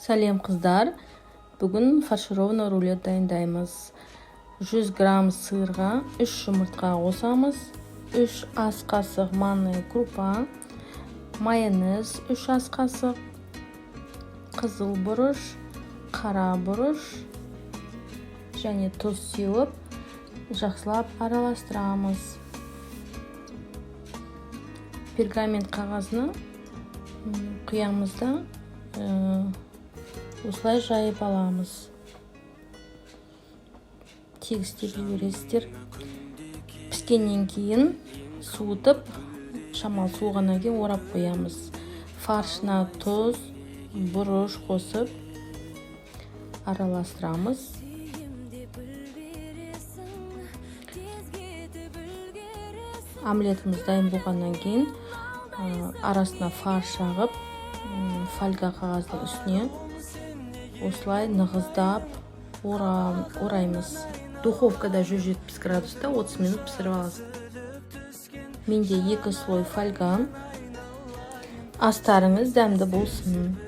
Сәлем, қыздар! Бүгін фаршированный рулет дайындаймыз. 100 грамм сырға 3 жұмыртқа қосамыз, 3 ас қасық манная крупа, майонез 3 ас қасық, қызыл бұрыш, қара бұрыш және тұз сеуіп, жақсылап араластырамыз. Пергамент қағазына құямыз да, осылай жайып аламыз, тегістеп жібересіздер. Піскеннен кейін суытып, шамалы суығаннан кейін орап қоямыз. Фаршына тұз, бұрыш қосып араластырамыз. Омлетіміз дайын болғаннан кейін арасына фарш жағып, фольга қағаздың үстіне осылай нығыздап ораймыз. Духовкада 170 градуста 30 минут пісіріп аласыз. Менде екі слой фольга. Астарыңыз дәмді болсын!